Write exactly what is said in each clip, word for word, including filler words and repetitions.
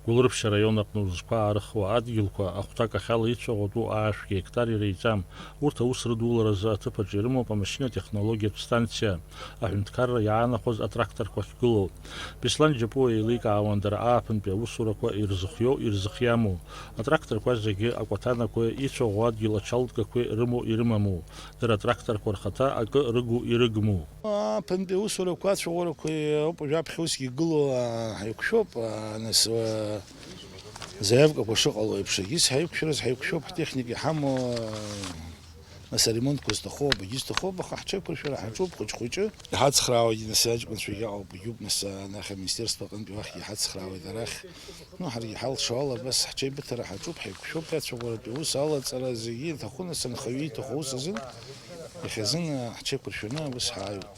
Гәылрыԥшь араион аҟны узқәа аарыхуа адгьылқәа ахәҭакахьала ицәаӷәатәу аашәа геқтар иреиҵам. Урҭ аус рыдуларазы аҭыԥ аҿы ирымоуп амашьына-технологиатә станциа, аҳәынҭқарра иаанахәаз атракторқәа ахьгылоу. Беслан Џьапуа еиликаауан дара ааԥынтәи аусурақәа ирзыхиоу, ирзыхиаму. Атракторқәа зегьы акәаҭанақәа, ицәаӷәо адгьыл ачалткақәеи рымоу, ирымаму. Дара атракторқәа рхаҭа акы рыгу, ирыгму. Ааԥынтәи аусурақәа, ацәаӷәарақәа ауп уажәаԥхьа усгьы игылоу, аа, ҳаиқәшәоуп, аа, нас, аа, заявкақәа шыҟало еиԥш, егьыс ҳаиқәшәарыз ҳаиқәшәоуп, ҳтехника иҳамоу, аа, нас аремонтқәа зҭаху, абагьы зҭаху, аха ҳҽеиқәыршәара ҳаҿуп хәыҷ-хәыҷы. Иҳацхраауагьы нас аҷкәынцәагьы ыҟоуп, егьуп, нас, аа, анахь аминистерство аҟынтәи уахьгьы иҳацхраауеит арахь. Ну, ҳаргьы ҳалшо ала, абас ҳҽеибыҭара ҳаҿуп, ҳаиқәшәоуп, ацәаӷәаратәи аус алаҵара зегьы иҭаху, нас анхаҩы иҭаху аус азын, иахьазын, аа, ҳҽеиқәыршәаны абас ҳааиуеит.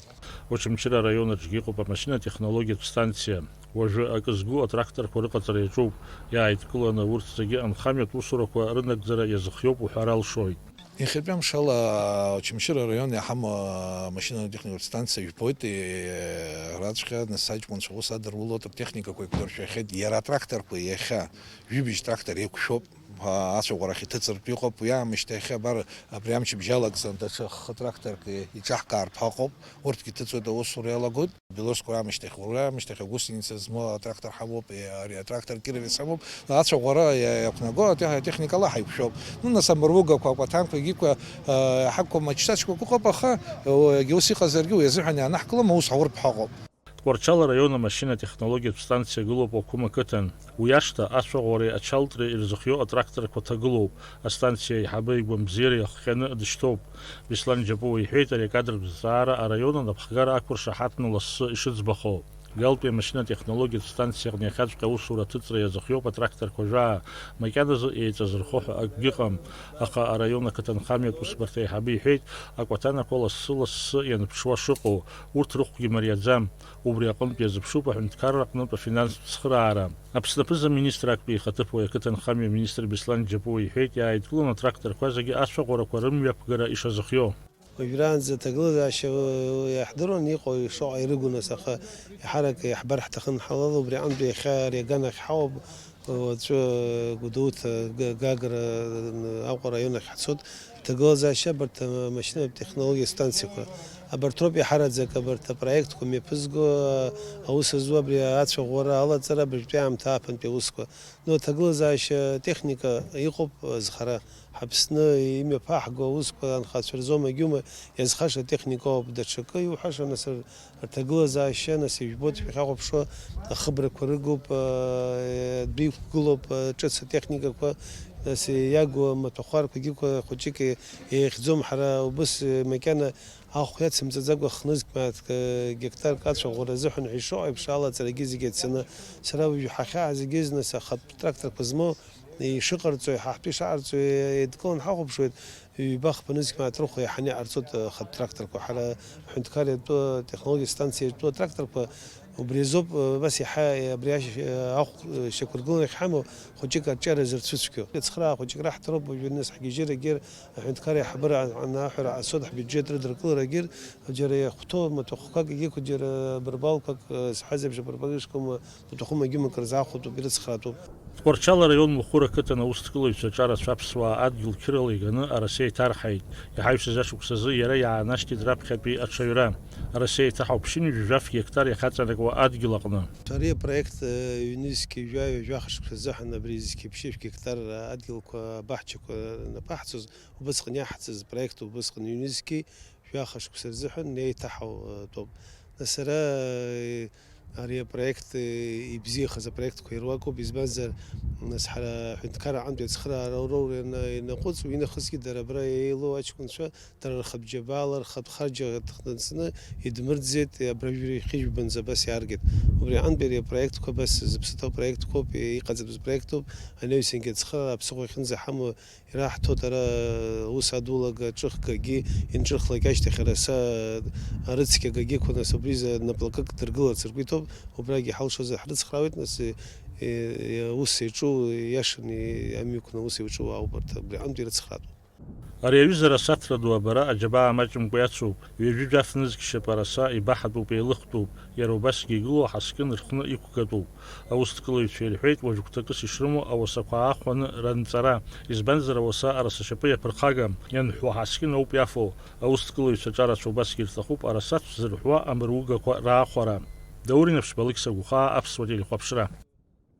Очамчыра араион аҿгьы ыҟоуп амашьына-технологиатә станциа. Уажәы акы згу атракторқәа рыҟаҵара иаҿуп. Иааидкыланы урҭ зегьы анхамҩатә усурақәа рынагӡара иазыхиоуп уҳәар алшоит. Иахьатәи амшала Очамчыра араион иаҳамоу амашьына-техникатә станциа жәбоит, е, араҵәҟьа нас аҷкәынцәа ус адырулоит, ртехникақәа еиқәдыршәахьеит. Иара атракторқәа иахьа ҩыбжь трактор еиқәшәоуп, а, ацәаӷәарахь иҭыҵыртә иҟоуп. Уи аамышьҭахь абар абри амчыбжь алагӡан даҽа хы тракторк иҿаҳкаартә ҳаҟоуп, урҭгьы ҭыҵуеит, аусура иалагоит. Белорусская аамышьҭахь, уара аамышьҭахь агусеница змоу атрактор ҳамоуп, е, ари атрактор Кировец ҳамоуп, ацәаӷәара иа-, иақәнаго ате-, атехникала ҳаиқәшәоуп. Ну, нас амыругақәа, акәаҭанқәа, егьиқәа, э, ҳақәқәа маҷсаҷқәак ыҟоуп, аха, э, егьа ус иҟазаргьы, уи азыҳәан иаанаҳкылом, аус ҳауртә ҳаҟоуп. Тҟәарчал араион амашьына-технологиатә станциа гылоуп Уақәым ақыҭан. Уи ашҭа ацәаӷәареи ачалтреи ирзыхиоу атракторқәа ҭагылоуп. Астациа аиҳабы игәамбзиара иахҟьаны дышьҭоуп. Беслан Џьапуа иҳәеит ари акадр зҵаара араион анапхгара ақәыршаҳаҭны лассы ишыӡбахо. Галтәи амашьына-технологиатә станциа аҟны иахьаҵәҟьа аусура аҭыҵра иазыхиоуп атракторқәа жәаа, макьаназы еиҵазырхо ҳәа акгьы ыҟам. Аха араион ақыҭанхамҩатә усбарҭа аиҳабы иҳәеит, акәаҭанақәа лассы-лассы ианԥшуа шыҟоу, урҭ рыхәгьы мариаӡам. Убри аҟынтә иазыԥшуп аҳәынҭқарра аҟнытә афинанстә цхыраара. Аԥсны аԥыза-министр актәи ихаҭыԥуаҩ ақыҭанхамҩа аминистр Беслан Џьапуа иҳәеит, иааидкыланы атракторқәа зегьы ацәаӷәарақәа рымҩаԥгара ишазыхиоу. Уажәраанӡа аҭагылазаашьа, э, иаҳдыруан иҟоу шаҟа ирыгу, нас, аха еиҳарак иаҳбар ҳҭахын ҳалала, убри аҟынтә иахьа ари аганахь ҳауп, уаҵәы Гәдоуҭа, Г-, Гагра, э, Аҟәа араион ахь ҳцоит. Аҭагылазаашьа абарҭ амашьынатә технологиа станциақәа, абарҭ роуп иаҳараӡак абарҭ апроектқәа мҩаԥызго, аус зуа абри ацәаӷәара, алаҵара, абыржәтәи аамҭа ааԥынтәи аусқәа. Ну, аҭагылазаашьа техника иҟоуп, зхара. Ҳаԥсны имҩаԥаҳго аусқәа анхацәа рзоума, егьума, иазхаша атехника ауп, даҽакы иуҳәаша, нас, р-, рҭагылазаашьа, нас, ижәбоит, шәахьахәаԥшуа, ахыбрақәа рыгуп, э, адәы иқәгылоуп, э, ҿыц атехникақәа, нас, иагу амаҭәахәарқәагьы қәа-, хәыҷык еихьӡом, ҳара убыс, э, макьана ахә иацымҵаӡакәа хнызқь мааҭк, э, гектарк ацәаӷәара азыҳәан ҳәа ишыҟоу еиԥш алаҵарагьы зегьы ацаны, сара уажәы ҳахьаа зегьы зныс ахатә тракторқәа змоу, ишыҟарҵо, иҳаҳтәы ишаҟарҵо еидкыланы ҳахәаԥшуеит, ҩба-хԥа нызқь мааҭ рыхә еиҳаны иҟарҵоит, э, хатә тракторқәа. Ҳара аҳәынҭқар иатәу атехнологиатә станциа иатәу атракторқәа убри азоуп, э, абас иаҳа, э, абри ашь-, э, ахә, э, шьақәыргыланы ахьҳамоу хәыҷык аҿиара зырцәыцәгьоу. Ацхыраа хәыҷык раҳҭароуп уажәы нас ҳгьежьырагьы, аҳәынҭқар аиҳабыра анаҳәара ацоит, ҳбиуџьет рыдыркыларагьы, џьара иахәҭоу маҭәахәқәак егьиқәа, џьара бырбалқәак, э, сҳәаз еиԥш абырбал ишкәым, маҭәахәы магьымак рзаахәатәуп, ирыцхраатәуп. Тҟәарчал араион Махәыр ақыҭан аусҭгылаҩцәа аҿарацәа аԥсуаа адгьыл қьырала иганы Арасеи иҭарҳаит. Иҳаҩсыз ашықәсазы иара иаанашьҭит раԥхьатәи аҽаҩра. Арасеи иҭаҳауп ԥшьынҩажәи жәаф гектар иахьаҵанакуа адгьыл аҟны. Ари апроект, э, ҩнызқьи жәаҩа, жәаха шықәса азыҳәан абри зқьи ԥшьышә гектар адгьылқәа абаҳчақәа рнапы аҳҵоз, убысҟан иаҳҵаз проект, убысҟан ҩнызқьи жәаха шықәса рзыҳәан иеиҭаҳау, э, тәоуп. Нас ара, э, ари апроект, э, ибзиахаз апроектқәа ируакуп, избанзар, нас ҳара аҳәынҭқар аҟынтәи ацхыраара ауроура иана-, ианаҟәыҵ, уи нахысгьы дара абра еилоу аҷкәынцәа, дара рхатә џьабаала, рхатә харџьа ҭахнаҵны идмырӡеит, абра жәаҩа хьыжәбанӡа абас иааргеит. Убри аҟынтәи ари апроектқәа абас зыԥсы ҭоу апроектқәоуп, иҟаҵатәыз проектуп, анаҩсангьы ацхыраара аԥсыхәа иахьынӡаҳамоу ираҳҭоит ара, аус адулага, ҿыхгагьы, инҿыхлак ашьҭахь араса, арыцқьагагьы қәнас убри изы наплакык дыргыларц ргәы иҭоуп, убрагьы иҳалшозар ҳрыцхраауеит, нас, е, е, аус иаҿу, иашаны амҩақәа аус иаҿу ауп арҭ, убри аҟынтә ирыцхраатәуп. Ари аҩыза арасаҭра ду абара аџьабаа маҷымкәа иацуп, ҩажәи жәаф нызқь шьапы араса ибаҳатәуп, еилыхтәуп, иара убасгьы игылоу аҳаскьын рхны иқәгатәуп. Аусҭкылаҩцәа ирҳәеит, уажә гәҭакыс ишрымоу ауасақәа аахәаны ранҵара, избанзар, ауаса араса шьапы иаԥырхагам, ианҳәо аҳаскьын ауп иафо. Аусҭкылаҩцәа ҿарацәа убасгьы ирҭахуп арасаҭ зырҳәуа амыругақәа раахәара. Даур Инаԥшьба, Алықьса Гәхаа, Аԥсуа телехәаԥшра.